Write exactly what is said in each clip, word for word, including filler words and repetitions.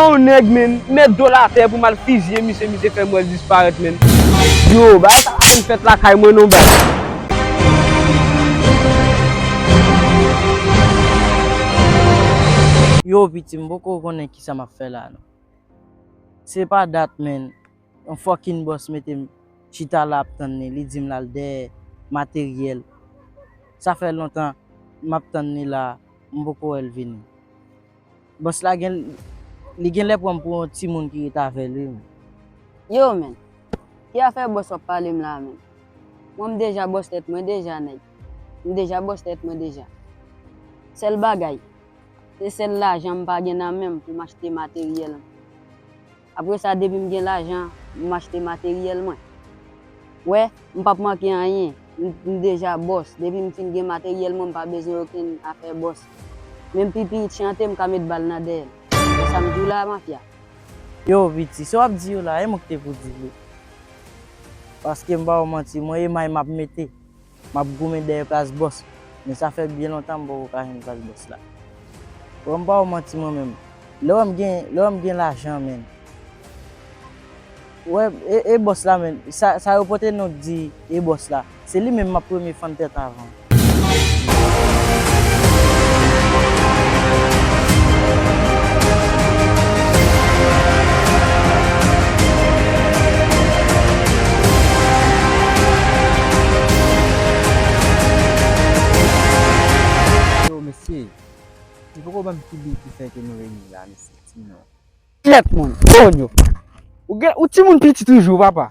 Yon nèg, men, met do l atè pou m al fizye misye, misye fè m wè l disparèt, men. Yo, bagay sa pa konn fèt lakay mwen non, baz. Yo, piti, m poko konnen kisa m ap fè la, non. Se pa dat, men. Yon fucking bòs mete m chita la ap tann li, li di m l al dèyè materyèl. Sa fè lontan m ap tann li la, m poko wè l vini. Bòs la gen, li gen lè pran m pou yon timoun ki ret avè l, wi, men. Yo, men, ki afè bòs w ap pale m la, men? Mwen, m deja bòs tèt mwen deja, nèg. M deja bòs tèt mwen deja. Sèl bagay, se sèl lajan m pa gen nan men m pou m achte materyèl. Apre sa, depi m gen lajan, m achte materyèl mwen. Wè, m p ap manke anyen. M, m deja bòs. Depi m fin gen materyèl mwen, m pa bezwen okenn afè bòs. Menm pipirit chante, m ka met bal nan dèyè l. Wè sa m di w la, mafya? Yo, piti, sa w ap di yo la, e mwen ki te pou di l wi. Paske m ba w manti, mwen e may m ap mete. M ap goumen dèyè plas bòs. Men sa fè byen lontan m poko ka jwenn plas bòs la. Bon, m pa w manti mwen menm. Lè w wè m gen, lè w wè m gen lajan, men. Wè, e, e bòs la, men. Sa, sa yo pote non k di e bòs la. Se li menm m ap premye fann tèt avan. Yo, mesye, li poko ban m ki bi ki fè ke nou reyini la, mesye, di m non. Kèt, moun, konyo. Ou gen, ou timoun piti toujou, papa.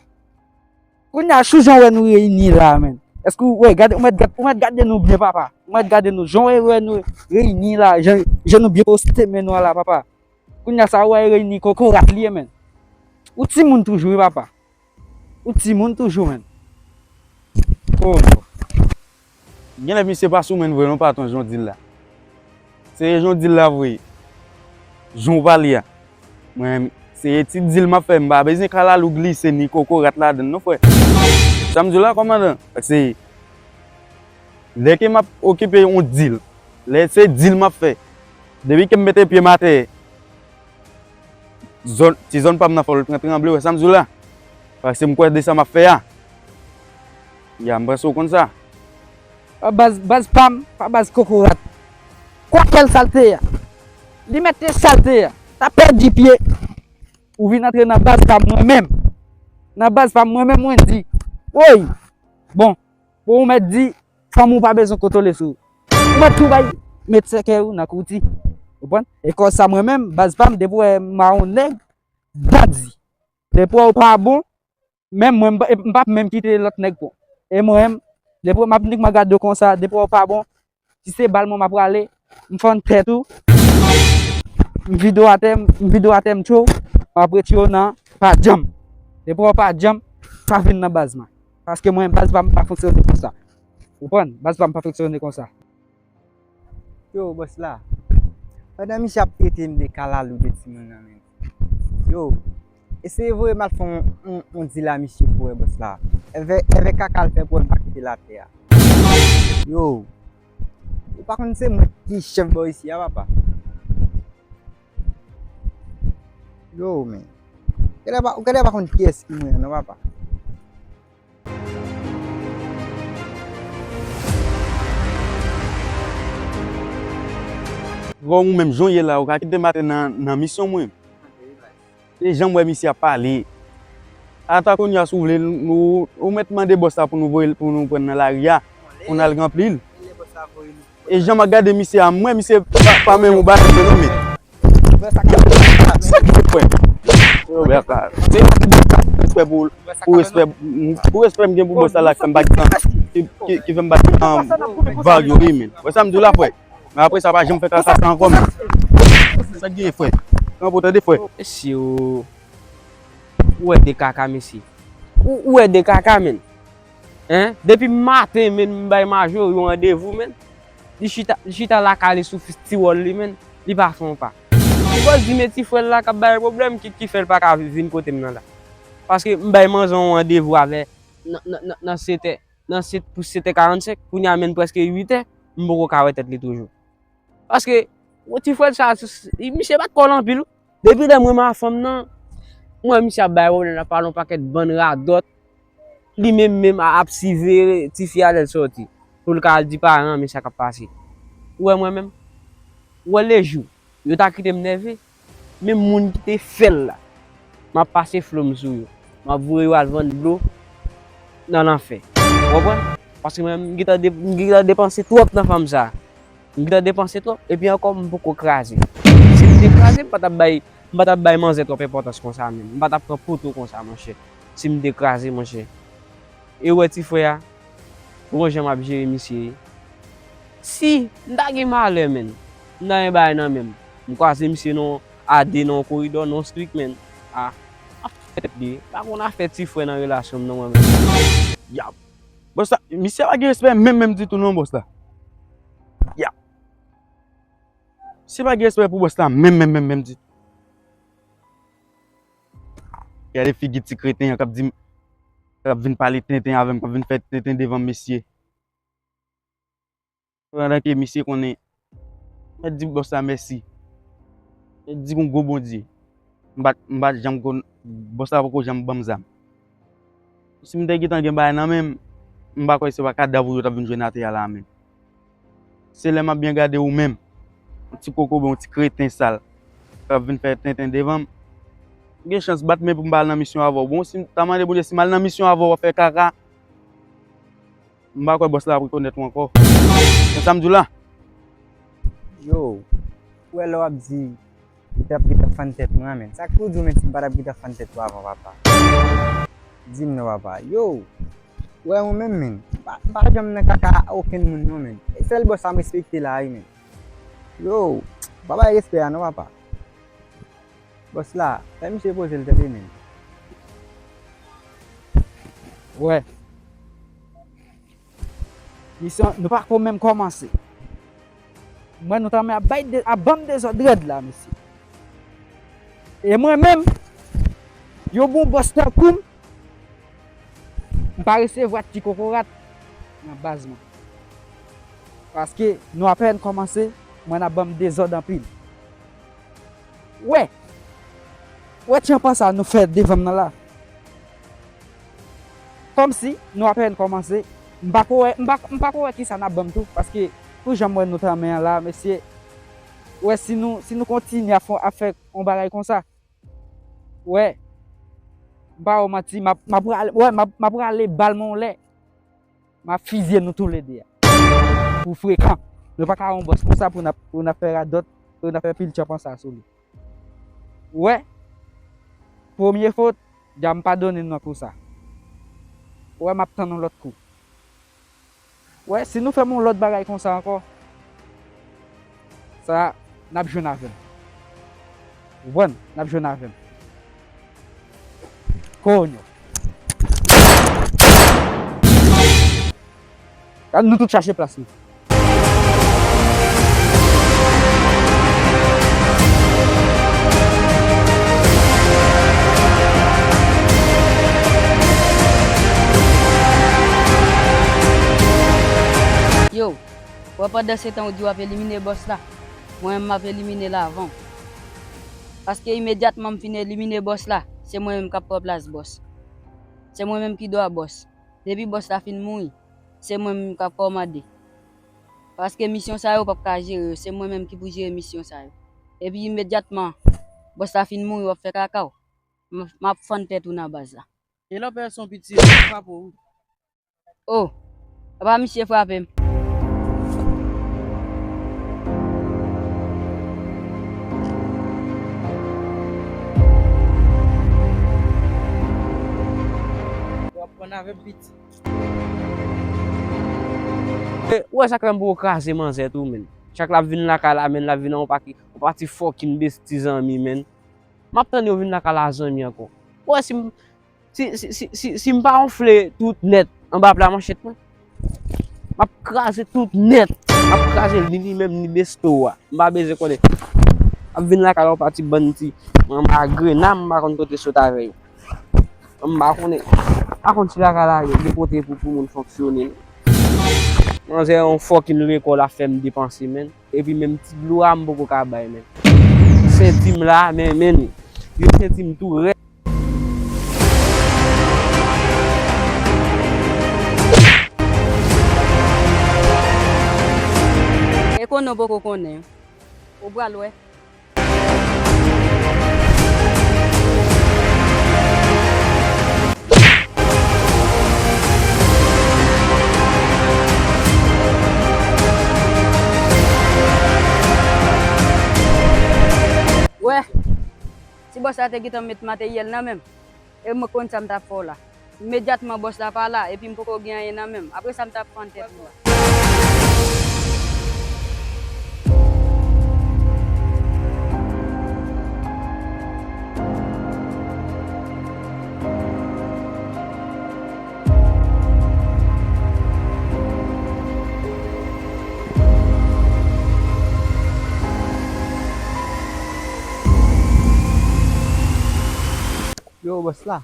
Kounye a, sou jan w wè nou reyini la, men. Èske ou wè, gade, ou mèt gad, ou mèt gade nou byen, papa. Ou mèt gade nou, jan w wè nou reyini la, jan, jan nou byen poste men nou an la, papa. Kounye a sa, ou wè reyini kokorat li ye, men. Ou timoun toujou, wi, papa. Ou timoun toujou, men. Oh, non. Genlè misye pa sou men vre non, patwon, jan w di l la. Se jan w di l la vre. Jan w pale a. Mwen, se ti dil m ap fè, m pa bezwen kalalou glise ni kokorat ladann non, frè. Sa m di w la, kòmandan, se lè ke m ap okipe yon dil, lè se dil m ap fè, depi ke m mete pye m atè, zòn, ti zòn pa m nan fò l pran tranble, w wè sa m di w la? Paske m kwè de sa m ap fè a. Ya, m panse w konn sa. Pa baz, baz pa m, pa baz kokorat. Kwakèl sa l te ye a. Li mèt te sa l te ye a. Ta pèdi pye. Ou vin antre nan baz pa m mwen menm. Nan baz pa m mwen menm, mwen di. Woy! Bon, bon, ou mèt di, fanm ou pa bezwen kontwole sou ou. Ou mèt tou bay, met sèkèy ou nan kouti. Ou konprann? E kòz sa mwen menm, baz pa m, depi w wè m a yon nèg, bandi. Depi w wè w pa bon, menm mwen, m pa, m p ap menm kite lòt nèg pran. E mwen menm, depi w wè m ap nik m a gade w konsa, depi w wè w pa bon, si se bal mwen m ap rale, m fann tèt ou, m vide w atè, m vide w atè, m tchwe w, m ap retire w nan pa djanm. Depi w pa djanm, pa vin nan baz mwen. Paske mwen, baz pa m pa fonksyone konsa. Ou konprann? Baz pa m pa fonksyone konsa. Yo, bòs la. Pandan misye ap trete m de kalalou de timoun nan, men. Yo, eseye voye m al fè yon, yon, yon dil a misye pou wè, bòs la. Èvè, èvè kaka l fè pou wè m pa kite l atè a. Yo, ou pa konn se mwen ki chèf bò isi a, papa. Yo, men. Ou genlè pa, ou genlè pa konn kiyès ki mwen an, non, papa. Bon, ou menm jan w ye la, ou ka kite m atè nan, nan misyon mwen. Se jan m wè misye ap pale. Ata kounye a, si w vle, nou, ou mèt mande bòs la pou nou voye l, pou nou pran l nan lari a, pou n al ranpli l. E jan m ap gade misye a, m wè misye pa, pa menm yon bagay non, men. Sa ki fè? Yo, bèka. Se respè pou, pou respè, pou respè m gen pou bòs la, la ki fè m pa gen tan, ki, ki, ki fè m pa gen tan vag yo, wi, men. Wè sa m di w la, frè? Men apre sa, pa janm fè kaka sa ankò, men. Sa k genyen, frè? Pran pòtante, frè. Mesye, ou, ou wè de kaka, mesye. Ou, ou wè de kaka, men. Hein? Depi maten, men, m bay Majo yon randevou, men. Li chita, li chita lakay li sou ti wòl li, men. Li pa fè yon pa. Li bòs di, men ti frè l la k ap bay pwoblèm, ki, ki fè l pa ka vin kote m nan la. Paske m bay manzè yon randevou avè nan, nan, nan, nan sèt è, nan sèt, pou sèt è karannsenk, kounye a, men, prèske uit è, m poko ka wè tèt li toujou. Paske, yon ti frè sa, misye bat kò l anpil. Depi lè m renmen a fanm nan, m wè misye ap bay pwoblèm, l ap pale yon pakèt bann radòt. Li menm menm a ap siveye tifi a lè l sòti. Pou l ka al di paran an, men sa k ap pase. Ou wè mwen menm? Ou wè lejou yo ta kite m nève? Menm moun ki te fè l la, m ap pase flo m sou yo. M ap voye yo al vann dlo nan lanfè. Ou konprann? Paske mwen, m gentan de-, m gentan depanse twòp nan fanm sa. M gentan depanse twòp, epi ankò m poko kraze. Si m te kraze, m pa t ap bay, m pa t ap bay manzè twòp enpòtans konsa menm. M pa t ap pran poto konsa, monchè. Si m te kraze, monchè. E ou wè ti frè a, ou wè jan m ap jere misye ye. Si m ta gen malè, menn, m ta gen bagay nan men m, m kwaze misye nan a de nan yon koridò, nan yon street, menn. A, m ap fè tèt li. Pa konn afè ti frè nan relasyon m nan, mwen menm. Yap. Bòs la, misye pa gen respè menm, menm ditou non, bòs la. Yap. Misye pa gen respè pou bòs la menm, menm, menm, menm ditou. Gade figi ti kreten an k ap di m, k ap vin pale tenten avè m, k ap vin fè tenten devan m, mesye. Pandan ke misye konnen, mèt di bòs la mèsi. Mèt di yon gwo Bondye. M pa t, m pa t janm konn, bòs la poko janm ban m zam. Si m te gentan gen bagay nan men m, m pa kwè se pa kadav ou yo t ap vin jwenn atè a la menm. Se lè m ap byen gade ou menm, yon ti kokobe, yon ti kreten sal, k ap vin fè tenten devan m. M gen chans bat men pou m pa al nan misyon avè w. Bon, si m ta mande Bondye si m al nan misyon avè w, w ap fè kaka. M pa kwè bòs la ap rekonèt ou ankò. Se sa m di w la. Yo, ou wè lè w ap di, ou t ap gentan fann tèt mwen an, menn. Sa k pou w di w, menn, si m pa t ap gentan fann tèt ou avan, papa? Di m non, papa. Yo, ou wè mwen menm, menn. M pa, m pa janm nan kaka a okenn moun, non, menn. E sèl bòs sa m respekte la, wi, menn. Yo, pa bay respè a, non, papa. Bòs la, fè misye poze l tande, menn. Wè. Misyon, nou pa ko menm kòmanse. Mwen, nou tanmen ap bay de, ap ban m dezòd rèd la, mesye. E mwen menm, yon bon bòs tankou m, m pa resevwa ti kokorat nan baz mwen. Paske nou apèn kòmanse, mwen ap ban m dezòd anpil. Wè, wè tyanpan sa nou fè devan m nan la. Kòmsi nou apèn kòmanse, m pa ko wè, m pa, m pa ko wè kisa n ap ban m tou, paske pou jan m wè nou tanmen an la, mesye, wè si nou, si nou kontinye ap fè, ap fè yon bagay konsa, wè, m pa wè w manti, m ap, m ap prale, wè, m ap, m ap prale bal mwen yon lè. M ap fizye nou toulede a. Pou frekan. Nou pa ka yon bòs konsa pou n ap, pou n ap fè radòt, pou n ap fè pil tyanpan sa sou li. Ou wè, premye fot, dja m padone n nan kou sa. Ou wè, m ap tann yon lòt kou. Ou wè, si nou fè m yon lòt bagay konsa ankò, sa, n ap jwenn avè m. Ou konprann? N ap jwenn avè m. Konyo. Gad nou tout chache plas nou. Yo, wè pandan se tan ou di w ap elimine bòs la, mwen menm m ap elimine l avan w. Paske imedyatman m fin elimine bòs la, se mwen menm k ap pran plas bòs. Se mwen menm ki dwa bòs. Depi bòs la fin mouri, se mwen menm k ap kòmande. Paske misyon sa yo, w p ap ka jere yo, se mwen menm ki pou jere misyon sa yo. Epi imedyatman bòs la fin mouri, w ap fè kaka w. M, m ap fann tèt ou nan baz la. E lè w pè son piti, m ap frape w, wi. Oh, apa misye frape m? W ap pran avè m piti. E, ou wè sa k fè m poko kraze manzè tou, menn. Chak l ap vin lakay la, menn, l ap vin ak yon paki, yon pati fòkin besti zanmi, menn. M ap tann yo vin lakay la zanmi ankò. Ou wè si m, si, si, si, si, si m pa wonfle tout nèt anba pla manchèt mwen, m ap kraze tout nèt. M ap kraze li, li menm, ni besto a. M pa bezwen konnen. M ap vin lakay la yon pati bann ti manman grena, m pa konn kote sot avè yo. M pa konnen. M pa konn si lakay la gen kote pou, pou moun fonksyone, non. Manzè yon fòkin rekò l ap fè m depanse, menn. Epi menm ti dlo a m poko ka bay, menn. senti m la, men, men, yo senti m tou rèd. E konnen w poko konnen. Ou pral wè. Wè, si bòs la te gentan met materyèl nan men m, e mwen konn sa m t ap fè w la. Imedyatman bòs la pa la, epi m poko gen anyen nan men m. Apre sa m t ap fann tèt mwen. Yo, bòs la.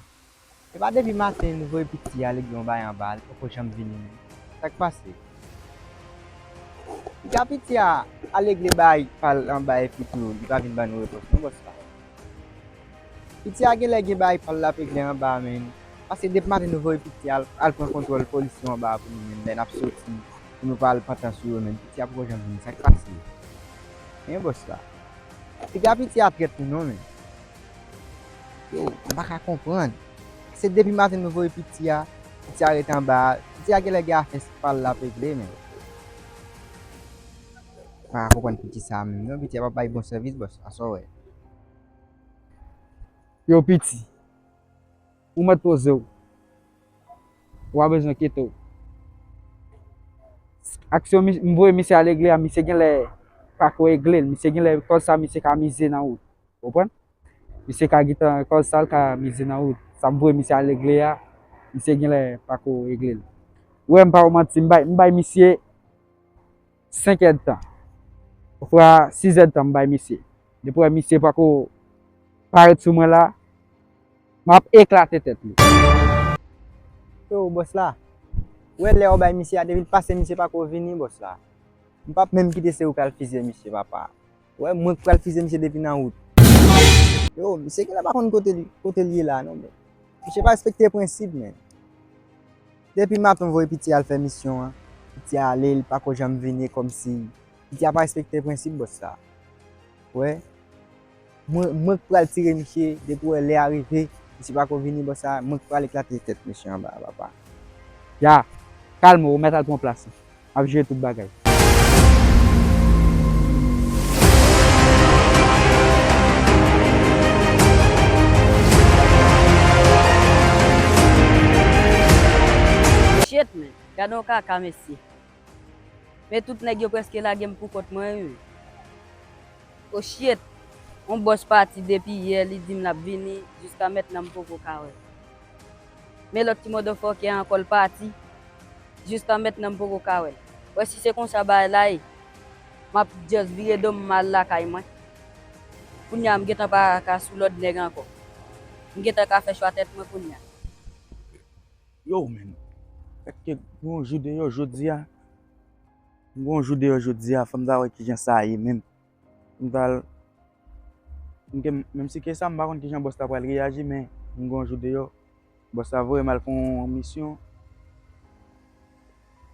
E pa depi maten nou voye piti a regle yon bagay anba a, li poko janm vini menm. Sa k pase? Piga piti a al regle bagay pa l anba epi tou, li pa vin ban nou repons non, bòs la. Piti a genlè gen bagay pa l l ap regle anba a, menm. Paske depi maten nou voye piti a al, al pran kontwòl polis yo anba a pou nou menm, lè n ap soti, pou nou pa al pantan sou yo menm. Piti a poko janm vini, sa k pase? Hein, bòs la? Piga piti a trèt wi non, menm. Yo, m pa ka konprann. Se depi maten nou voye piti a, piti a ret anba a, piti a genlè gen afè pa l l ap regle, men. M pa ka konprann piti sa a menm non, piti a p ap bay bon sèvis, bòs, sa w wè. Yo, piti, ou mèt poze w. Ou pa bezwen enkyete w. Aksyon mi-, m voye misye al regle a, misye genlè pa ko regle l, misye genlè kòz sa misye ka mize nan wout. Ou konprann? Misye ka gentan kòz sa l ka mize nan wout. Sa m voye misye al regle a, misye genlè pa ko regle l. Ou wè m pa w manti, m bay, m bay misye senk èdtan. Ofwa sis èdtan m bay misye. Depi w wè misye pa ko parèt sou mwen la, m ap eklate tèt li. Yo, bòs la. Ou wè lè w bay misye a, depi l pase misye pa ko vini, bòs la. M p ap menm kite se ou k al fizye misye, papa. Ou wè, mwen k pral fizye misye depi nan wout. Yo, misye genlè pa konn kote li, kote l ye la, non, men. Misye pa respekte prensip, men. Depi maten w voye piti a al fè misyon an, piti a ale, li pa ko janm vini, kòmsi piti a pa respekte prensip bòs la. Wè, mwen, mwen k pral tire misye, depi w wè lè a rive, misye pa ko vini bòs la, mwen k pral eklate tèt misye anba a, papa. Ya, kalme w, ou mèt al pran plas ou. M ap jere tout bagay. Shit, man. Gade yon kaka, mesye. Men tout nèg yo prèske lage m pou kont mwen, wi. Oh shit! Yon bòs pati depi yè, li di m l ap vini, jiska mentnan m poko ka wè l. Men lòt ti motherfucker ankò l pati, jiska mentnan m poko ka wè l. Wè si se konsa bagay la ye, m ap just vire do m, m al lakay mwen. Kounya m gentan pa ka sou lòd nèg ankò. M gentan ka fè chwa tèt mwen kounya. Yo, men, fèt ke gon jou deyò jodi a, gon jou deyò jodi a, fò m ta wè kijan sa ye menm. M ta al, m gen, menm si ke sa, m pa konn kijan bòs la pral reyaji, men m gon jou deyò, bòs la voye m al fè yon misyon,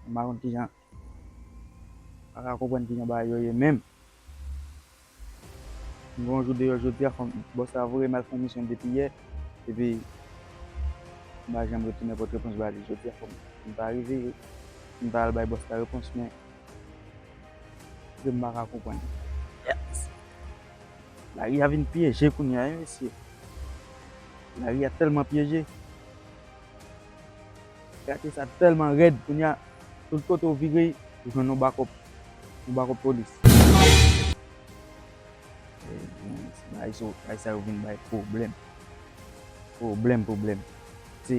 m pa konn kijan, m pa ka konprann kijan bagay yo ye menm. M gen yon jou deyò jodi a, fò m, bòs la voye m al fè yon misyon depi yè, epi m pa janm retounen pote repons ba li. Jodi a, fò m, m ta rive, m ta al bay bòs la repons, men, men m pa ka konprann. Yes! Lari a vin pyeje kounya, wi, mesye. Lari a tèlman pyeje. Katye sa tèlman rèd, kounya, tout kote w vire, ou jwenn yon bakòp, yon bakòp polis. E, bagay sa, bagay sa yo vin bay pwoblèm. Pwoblèm, pwoblèm. Se,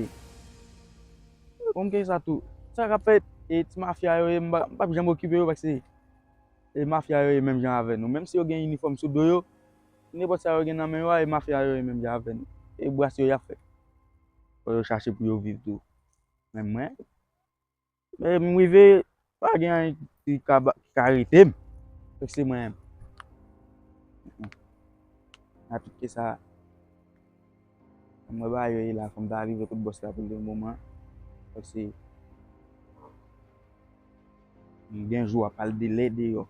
kòm ke sa tou, sa k ap fèt, e ti mafya yo ye, m pa, m p ap janm okipe yo, paske e mafya yo ye menm jan avè nou. Menm si yo gen inifòm sou do yo, nenpòt sa yo gen nan men yo a, e mafya yo ye menm jan avè nou. E bras yo y ap fè. Fò yo chache pou yo viv tou. Men mwen, men m rive, pa gen anyen ki ka ba, ki ka rete m. Fèk se mwen menm. Apre sa, mwen ba yo e la, fò m ta rive kot bòs la pou l de moman. Paske m gen jou ap al delè deyò.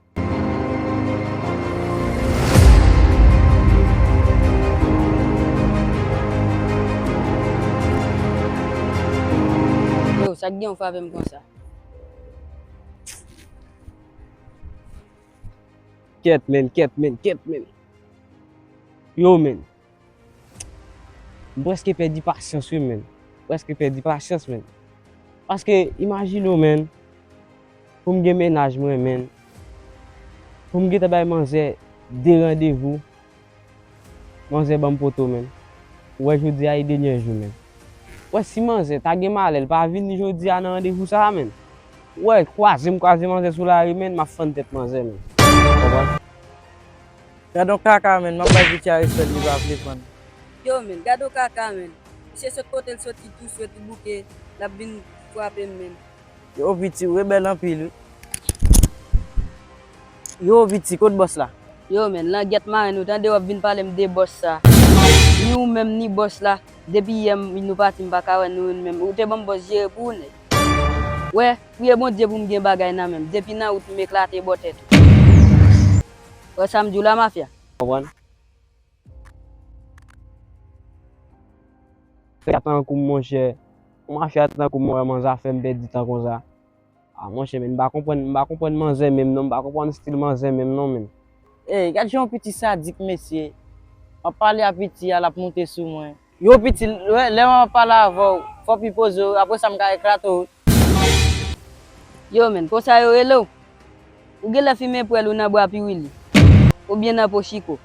Yo, sa k gen w frape m konsa? Kèt, men, kèt, men, kèt, men. Yo, men. M prèske pèdi pasyans, wi, men. M prèske pèdi pasyans, men. Paske, imajine w, men, pou m gen mennaj mwen, men, pou m gentan bay manzè de randevou, manzè ban m poto, men. Ou wè, jodi a e dènye jou, men. Ou wè, si manzè ta gen malè, l pa vini jodi a nan randevou sa a, men. Ou wè, kwaze m kwaze manzè sou lari, men, m ap fann tèt manzè, men. Konprann? Gad on kaka, men, m ap bay piti a respè l, li pa vle pran. Yo, men, gad on kaka, men. Misye sot kote l soti tou swet, li bouke, l ap vin frape m, men. Yo, piti, ou rebèl anpil, wi. Yo, piti, kot bòs la? Yo, men, langyèt maren, ou tande w ap vin pale m de bòs sa. Ni ou menm, ni bòs la. Depi yè m, nou pati, m pa ka wè nou youn menm. Ou te ban m bòs jere pou ou, nèg. Wè, priye Bondye pou m gen bagay nan men m. Depi nan wout, m eklate bò tèt ou. Wè sa m di w la, mafya? Konprann? Mafya tankou m, monchè. Mafya tankou m, wè manzè fè m pèdi tan konsa. A, monchè, men, m pa konprann, m pa konprann manzè menm non, m pa konprann stil manzè menm non, men. Ey, gad jan yon piti sadik, mesye. M ap pale a piti a, l ap monte sou mwen. Yo, piti, lè, lè m ap pale avè w, fò w pi poze w, apre sa m ka eklate w. Yo, men, konsa yo rele w? Ou genlè fimen pwèl ou nan bwa Piwili, oubyen nan po Chiko.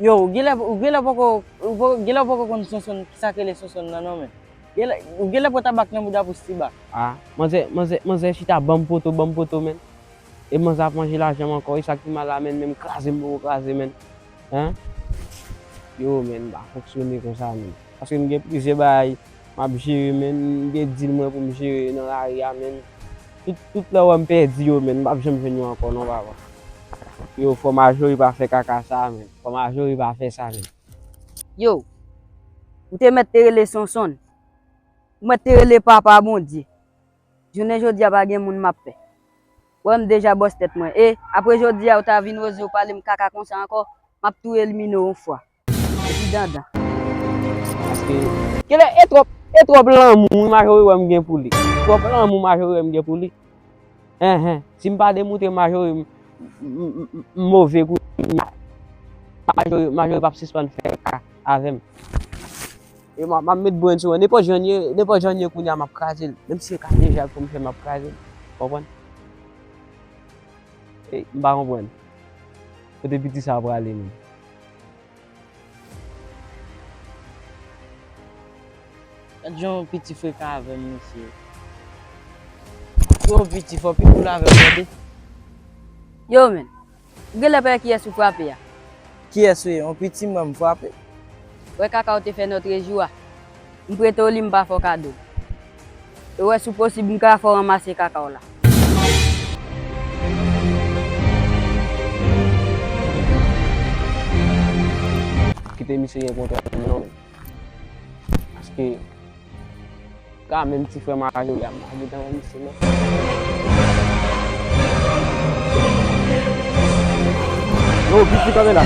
Yo, ou genlè, ou genlè poko, ou po-, genlè ou poko konn Sonsonn, kisa k rele Sonsonn nan non, men. Genlè, ou genlè pran tabak nan bouda pou Stiba. A, manzè, manzè, manzè chita ban m poto, ban m poto, men. E manzè ap manje lajan m ankò, e sa k pi mal la, men, men m kraze m poko kraze, men. Hen? Yo, men, m pa fonksyone konsa, men. Paske m gen plizyè bagay m ap jere, men, m gen dil mwen pou m jere nan lari a, men. Tout, tout lè w wè m pèdi yo, men, m p ap janm jwenn yo ankò non, papa. Yo, fò Majori pa fè kaka sa, men. Fò Majori pa fè sa, men. Yo, ou te mèt te rele Sonsonn. Ou mèt te rele Papa Bondye. Jounen jodi a pa gen moun m ap pè. Wè m deja bòs tèt mwen. E, apre jodi a, ou ta vin oze ou pale m kaka konsa ankò, m ap tou elimine w yon fwa. Epi dandan. Paske, genlè, e twòp, e twòp lanmou Majori wè m gen pou li. Twòp lanmou Majori wè m gen pou li. Enhen, si m pa demoute Majori, m, m, m, m move kounye a. Majori, Majori p ap sispann fè kaka avè m. E m ap, m ap met brenn sou mwen. Nenpòt jan l ye, nenpòt jan l ye kounye a, m ap kraze l. Menm si se ka de jak pou m fè, m ap kraze l. Konprann? E, m pa konprann. Kote piti sa a prale menm? Gad jan yon piti frekan avè m, mesye. Yo, piti, fò pi koul avè m, tande? Yo, men. Ou genlè pa wè kiyès ou frape a? Kiyès ou ye? Yon piti mwen m frape. Wè kaka w te fè nòtrejou a. M prete w li, m pa fè w kado. E wè si w posib, m ka fè w ranmase kaka w la. Kite misye gen kontwòl non, men. Paske Ka menm ti frè Majori a, m pa gentan wè misye non. Yo, piti kanpe la.